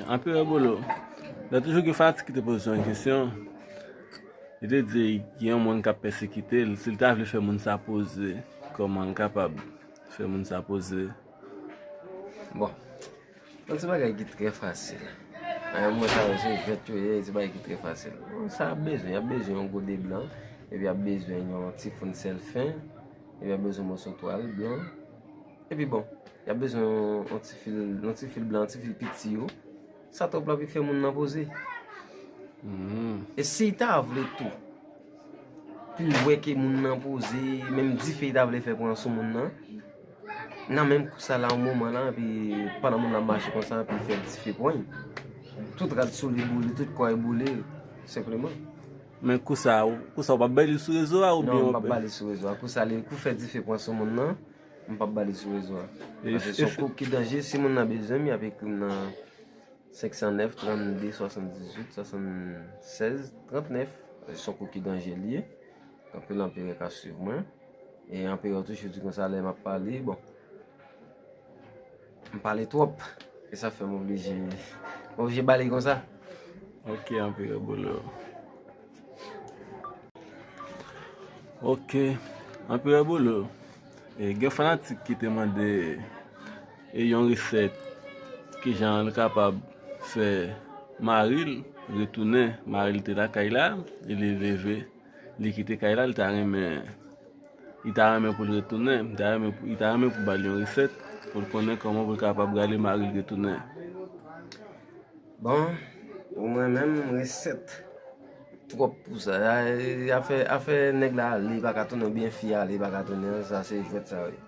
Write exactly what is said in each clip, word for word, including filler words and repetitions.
Anperè Bolo, nan toujou gen fanatik ki te poze yon kesyon. Li te di gen yon moun k ap pèsekite l. Si l ta vle fè moun sa poze, kòman l kapab fè moun sa poze? Bon, bon, se bagay ki trè fasil. Nan yon mwen sa yo se jwèt yo ye, se bagay ki trè fasil. Bon, sa y ap bezwen, y ap bezwen yon gode blan, epi y ap bezwen yon ti foun sèl fen, epi y ap bezwen moso twal blan. Epi bon, y ap bezwen yon ti fil, yon ti fil blan, yon ti fil piti yo. Sa twòp la pou fè moun nan poze. E si l ta vle tou, pou l wè ke moun nan poze, menm dife l ta vle fè pran sou moun nan, nan menm kou sa la, yon moman la, epi pandan moun nan ap mache konsa, epi l fè dife pran l. Tout rad sou li boule, tout kò l boule, senpleman. Men kou sa, kou sa w p ap bay li sou rezo a oubyen? Non, m p ap bay li sou rezo a. Kou sa, li kou fè dife pran sou moun nan, m p ap bay li sou rezo a. Paske se yon kou ki danje, si moun nan bezwen m, y ap ekri m nan senk san nèf, trannde, swasanndizuit, swasannsèz, trannèf. Se yon kou ki danje li ye. Anpil anperè ka swiv mwen. E anperè toujou di konsa lè m ap pale, bon. M pale twòp. E sa fè m oblije, m oblije bale konsa. Ok, anperè Bolo. Ok, anperè Bolo. E gen fanatik ki te mande e yon resèt kijan l kapab fè mari l retounen, mari l te lakay la, e li leve, li kite kay la, li ta renmen, li ta renmen pou l retounen, li ta renmen, li ta renmen pou ba l yon resèt pou l konnen kòman pou l kapab rale mari l retounen. Bon, pou mwen menm, resèt twòp pou sa. Afè, afè nèg la ale, li pa ka tounen, oubyen fi a ale, li pa ka tounen, sa se jwèt sa yo ye.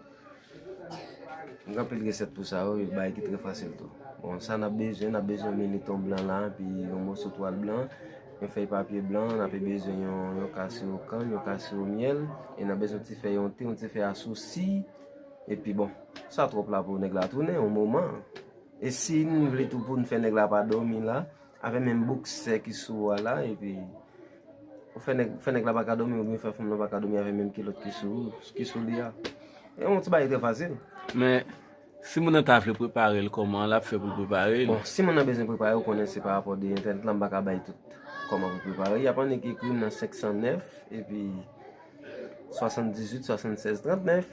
Gen anpil resèt pou sa yo, e bagay ki trè fasil tou. Bon, sa n ap bezwen, n ap bezwen yon militon blan la, epi yon moso twal blan, yon fèy papye blan, n ap bezwen yon, yon kasiwo kann, yon kasiwo myèl, e n ap bezwen yon ti fèy onte, yon ti fèy asosi, epi bon, sa twòp la pou nèg la tounen, yon moman. E si n vle tou pou n fè nèg la pa dòmi la, avè menm boksè ki sou ou a la, epi ou fè nèg, fè nèg la pa ka dòmi, oubyen fè fanm nan pa ka dòmi avè menm kilòt ki sou, ki sou li a. E yon ti bagay trè fasil. Men, si moun nan ta vle prepare l, kòman l ap fè pou l prepare l? Bon, si moun nan bezwen prepare, ou konnen se pa rapò de entènèt la, m pa ka bay tout kòman pou prepare. Y ap annik ekri m nan senk san nèf, epi swasanndizuit, swasannsèz, trannèf.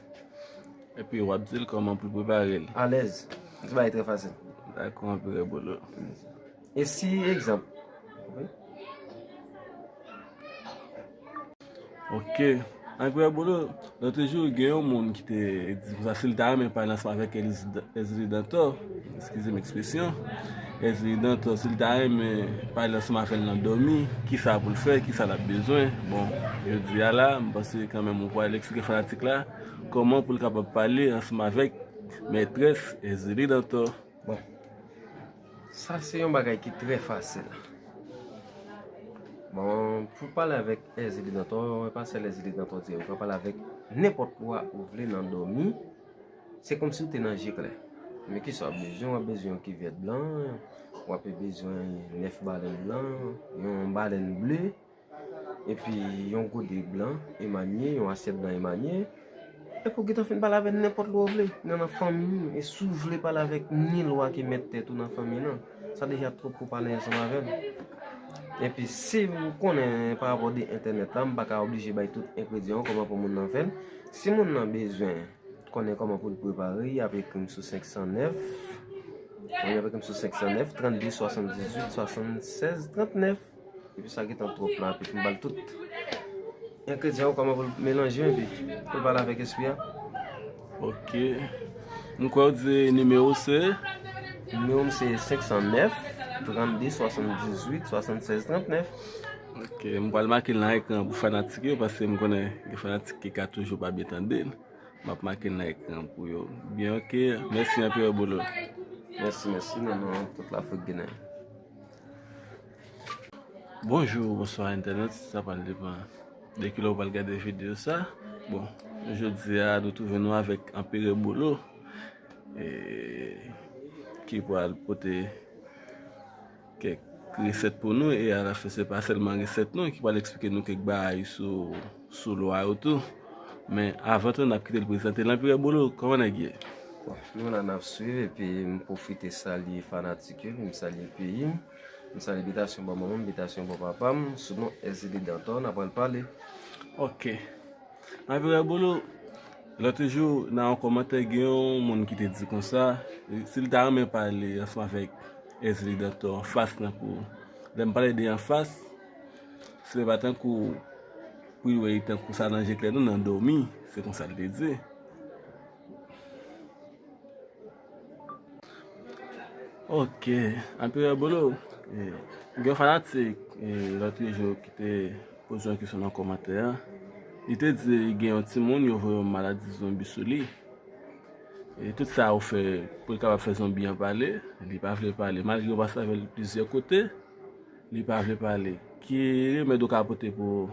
Epi w ap di l kòman pou l prepare l. Alèz. Se bagay trè fasil. Dakò, anperè Bolo. E si, egzanp. Ok. Anperè Bolo, lòt jou, gen yon moun ki te di konsa, si l ta renmen pale ansanm avèk Ezili Dantò, eskize m ekspresyon, Ezili Dantò, si l ta renmen pale ansanm avè l nan dòmi, kisa pou l fè, kisa l ap bezwen? Bon, jodi a la, m panse kanmenm ou pral eksplike fanatik la kòman pou l kapab pale ansanm avèk mètrès Ezili Dantò. Bon, sa se yon bagay ki trè fasil. Bon, pou pale avèk Ezili Dantò, pa sèl Ezili Dantò di, ou ka pale avèk nenpòt lwa ou vle nan dòmi. Se kòmsi ou te nan je klè. Men kisa w ap bezwen? W ap bezwen yon kivèt blan, w ap bezwen nèf balèn blan, yon balèn ble, epi yon gode blan emanye, yon asyèt blan emanye. Epi w gentan fin pale avè nenpòt lwa w vle nan, nan fanmi w. E si w vle pale avèk ni lwa ki mèt tèt ou nan fanmi nan, sa deja twòp pou pale ansanm avè l. Epi si w konnen pa rapò de entènèt la, m pa ka oblije bay tout engredyan yo kòman pou moun nan fè l. Si moun nan bezwen konnen kòman pou l prepare, y ap ekri m sou senk san nèf. Wi, y ap ekri m sou senk san nèf, trannde, swasanndizuit, swasannsèz, trannèf. Epi sa gentan twòp la, epi pou m ba l tout engredyan yo, kòman pou l melanje yo, epi pou l pale avèk espri a. Ok. M kwè w di nimewo se? Nimewo m se senk san nèf, trannde, swasanndizuit, swasannsèz, trannèf. Ok, m pral make l nan ekran pou fanatik yo, paske m konnen gen fanatik ki ka toujou pa byen tande l. M ap make l nan ekran pou yo. Byen, ok. Mèsi anpil, Bolo. Mèsi, mèsi. Nan non tout Lafrik Ginen. Bonjou, bonswa entènèt. Sa pral depann de kilè w pral gade videyo sa. Bon, jodi a, nou twouve nou avèk Anperè Bolo, e, ki pral pote kèk resèt pou nou, e alafen se pa sèlman resèt non, ki pral eksplike nou kèk bagay sou, sou lwa yo tou. Men avan tou, n ap kite l prezante l. Anperè Bolo, kòman nèg ye? Bon, nou la n ap swiv, epi m pwofite salye fanatik yo, epi m salye peyi m. M salye bitasyon bò manman m, bitasyon bò papa m, sou non Èzili Dantò, n ap pral pale. Ok. Anpi Bolo, lòt jou, nan yon kòmantè, gen yon moun ki te di konsa, si l ta renmen pale ansanm avèk Èzili Dantò anfas, tankou, lè m pale de anfas, se pa tankou pou l wè li tankou sa nan je klè non, nan dòmi, se konsa l te di. Ok, Anperè Bolo, eh, gen yon fanatik, eh, lòt jou ki te poze yon kesyon nan kòmantè a. Li te di gen yon timoun yo voye yon maladi zonbi sou li. E tout sa yo fè pou l kapab fè zonbi an pale, li pa vle pale. Malgre yo pase avè l plizyè kote, li pa vle pale. Ki remèd ou ka pote pou,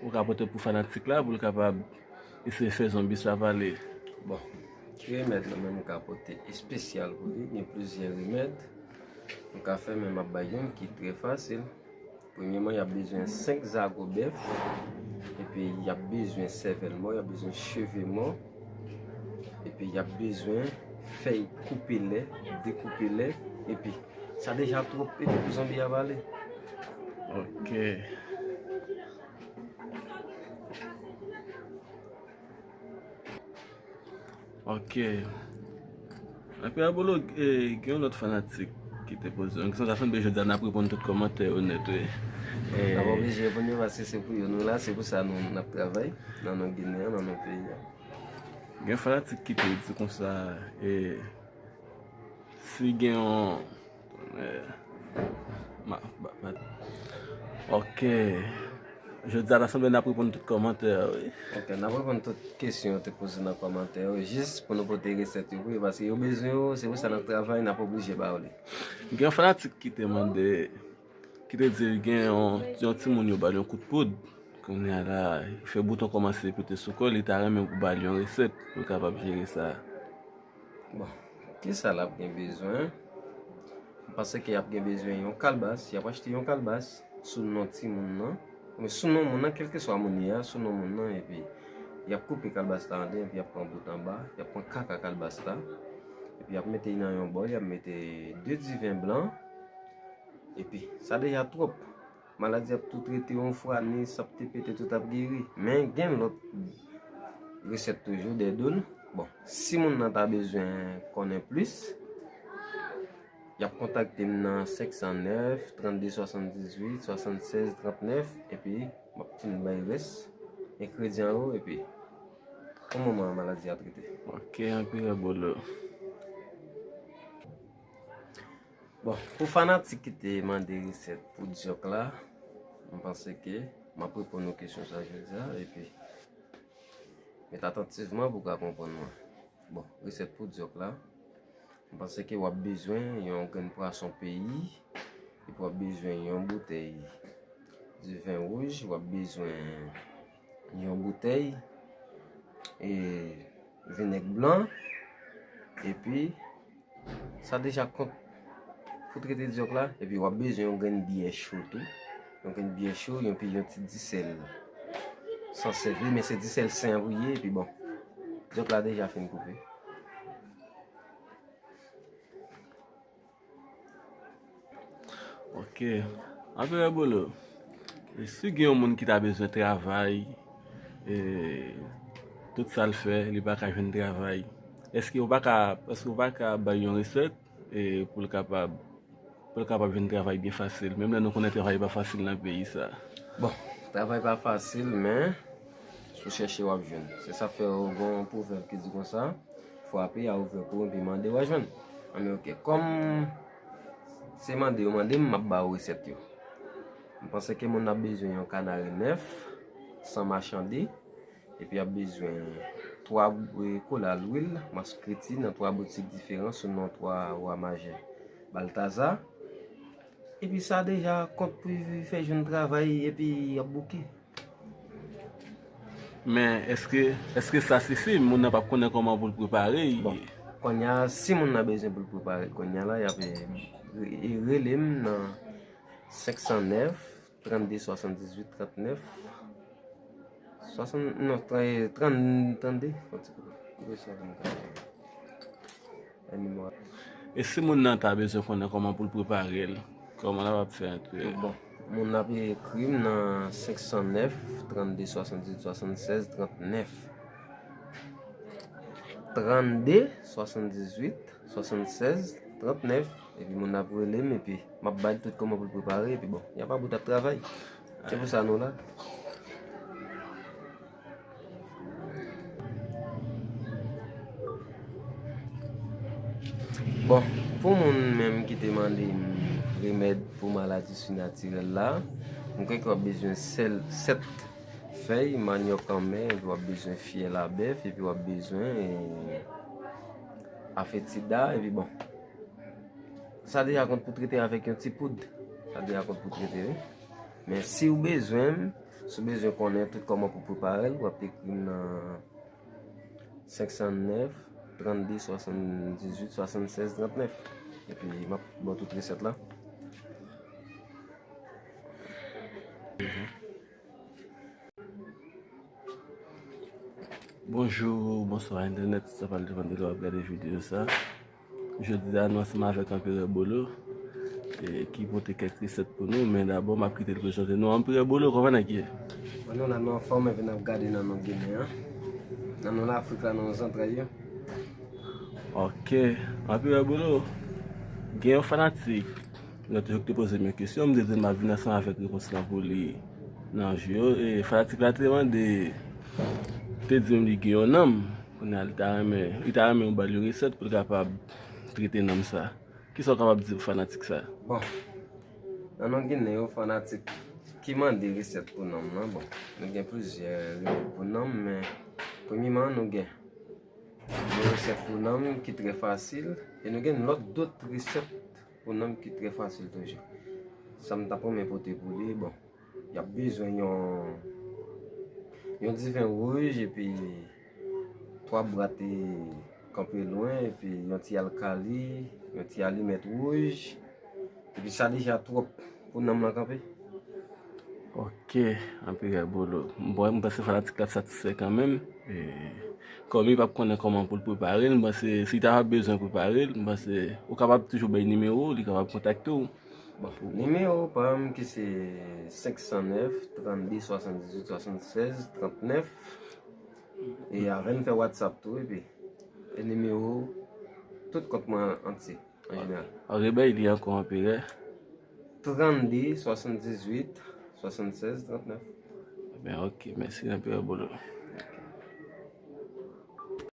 ou ka pote pou fanatik la, pou l kapab eseye fè zonbi sa pale? Bon, ki remèd mwen menm m ka pote espesyal pou li? Gen plizyè remèd m ka fè, men m ap bay youn ki trè fasil. Premyèman, y ap bezwen senk zago bèf, epi y ap bezwen sèvèl mò, y ap bezwen cheve mò, epi y ap bezwen fèy koupe lè, dekoupe lè, epi sa deja twòp, epi pou zonbi a pale. Ok. Ok. Anperè Bolo, eh, gen yon lòt fanatik ki te poze yon kesyon. Sa sanble jodi a n ap reponn tout kòmantè yo nèt, wi. Eh, n ap oblije reponn yo paske se pou yo nou la, se pou sa nou n ap travay nan non Ginen an, nan non peyi a. Gen fanatik ki te di konsa, eh, si gen yon, eh, ma, ba, ba, ok. Jodi a, ta sanble n ap reponn tout kòmantè yo, wi. Ok, n ap reponn tout kesyon yo te poze nan kòmantè yo, jis pou nou pote resèt yo pou yo, paske yo bezwen yo, se pou sa n ap travay, n ap oblije ba yo li. Gen yon fanatik ki te mande, ki te di gen yon, yon timoun yo ba l yon kout poud. Kounye a la, fè bouton kòmanse pete sou kò l, li ta renmen pou ba l yon resèt pou l kapab jere sa. Bon, kisa l ap gen bezwen? M panse ke y ap gen bezwen yon kalbas, y ap achte yon kalbas sou non timoun nan, men sou non moun nan, kèlkeswa moun li a, sou non moun nan, epi y ap koupe kalbas la an de, epi y ap pran bout anba, y ap pran kaka kalbas la, epi y ap mete l nan yon bòl, y ap mete de diven blan, epi sa deja twòp. Maladi ap tou trete yon fwa, ni sa ap te pete, tout ap geri. Men gen lòt resèt toujou, dèdoul. Bon, si moun nan ta bezwen konnen plis, y ap kontakte m nan senk san nèf, trannde swasanndizuit, swasannsèz trannèf, epi m ap fin bay rès engredyan yo, epi pou moman an, maladi a trete. Ok, Anperè Bolo. Bon, pou fanatik ki te mande resèt pou dyòk la, m panse ke m ap reponn nou kesyon sa jodi a, epi met atantivman pou w ka konprann mwen. Bon, resèt pou dyòk la, m panse ke w ap bezwen yon grenn pwason peyi, epi w ap bezwen yon boutèy diven wouj, w ap bezwen yon boutèy, e, vinèg blan, epi sa deja kont pou trete dyòk la, epi w ap bezwen yon grenn byè cho tou. Yon grenn byè cho, epi yon ti disèl. San sèvi, men se disèl sen an pou ye, epi bon, dyòk la deja fin koupe. Ok. Anperè Bolo, e si gen yon moun ki ta bezwen travay, e, tout sa l fè, li pa ka jwenn travay, èske w pa ka, èske w pa ka bay yon resèt, e, pou l kapab, pou l kapab jwenn travay byen fasil, menm lè nou konnen travay pa fasil nan peyi sa? Bon, travay pa fasil, men si w chèche, w ap jwenn. Se sa k fè yo gen yon pwovèb ki di konsa, frape a ouvè pou ou, epi mande, w a jwenn. Anben, ok. Kòm se mande yo mande m, m ap ba ou resèt yo. M panse ke moun nan ap bezwen yon kanari nèf, san machande, epi y ap bezwen twa, eh, kola lwil, mas kreti nan twa boutik diferan sou non twa wa majè Baltaza. Epi sa deja kont pou fè jwenn travay, epi y ap bouke. Men èske, èske sa sifi? Moun nan p ap konnen kòman pou l prepare l. Bon, kounye a, si moun nan bezwen pou l prepare l, kounye a la, y ap, e, e, rele m nan senk san nèf, trannde swasanndizuit trannèf, swasann, non, tran-, trann-, trannde, fò ti kote, kote sa vin kanpe? E si moun nan ta bezwen konnen kòman pou l prepare l, kòman l ap fè antre? Bon, moun nan ap ekri m nan senk san nèf, trannde, swasanndizuit, swasannsèz, trannèf. Trannde, swasanndizuit, swasannsèz, trannèf. Epi moun nan ap rele m, epi m ap ba l tout kòman pou l prepare, epi bon, y a pa bout ap travay. Se pou sa nou la. Bon, pou moun menm ki te mande m remèd pou maladi sinatirèl la, m kwè ke w ap bezwen sèl sèt fèy manyòk anmè, epi w ap bezwen fyèl a bèf, epi w ap bezwen eh, afetida, epi bon. Sa deja konn pou trete avèk yon ti poud. Sa deja konn pou trete, wi. Men si w bezwen m, si w bezwen konnen tout kòman pou prepare l, w ap ekri m nan senk san nèf, trannde, swasanndizuit, swasannsèz, trannèf. Epi m ap ba w tout resèt la. Bonjou, bonswa entènèt, sa pral depann de lè w ap gade videyo sa. Jodi a nou ansanm avèk Anperè Bolo ki pote kèk resèt pou nou, men dabò m ap kite l prezante nou. Anperè Bolo, kòman nèg ye? Bon, nou la, nou anfòm, epi n ap gade nan non Ginen an. Nan non Lafrik la, nan non zantray yo. Ok, Anperè Bolo, gen yon fanatik nan toujou ki te poze m yon kesyon, m te di l m ap vin ansanm avèk repons lan pou li nan jou yo. E fanatik la te mande, te di m li gen yon nanm. Kounye a, li ta renmen, li ta renmen ou ba l yon resèt pou l kapab trete nanm sa. Kisa w kapab di pou fanatik sa? Bon, nan non Ginen yo, fanatik ki mande resèt pou nanm nan, bon, nou gen plizyè remèd pou nanm, men premyeman, nou gen yon resèt pou nanm ki trè fasil, e nou gen lòt dòt resèt pou nanm ki trè fasil toujou. Sa m t ap renmen pote pou li, bon, y ap bezwen yon, yon diven wouj, epi twa bwat kanpe lwen, epi yon ti alkali, yon ti alimèt wouj, epi sa deja twòp pou nanm lan kanpe. Ok, Anperè Bolo. Bon, m panse fanatik la ap satisfè kanmenm. Kòm li p ap konnen kòman pou l prepare l, m panse si li ta bezwen prepare l, m panse ou kapab toujou bay nimewo w, li kapab kontakte w. Bon, nimewo pa m ki se senk san nèf, trannde, swasanndizuit, swasannsèz, trannèf. E avè n fè WhatsApp tou, epi e nimewo tout kont mwen antye, an jeneral. Ok, bay li ankò, Anperè. Trannde, swasanndizuit, swasannsèz, trannèf. Ebyen, ok, mèsi, Anperè Bolo.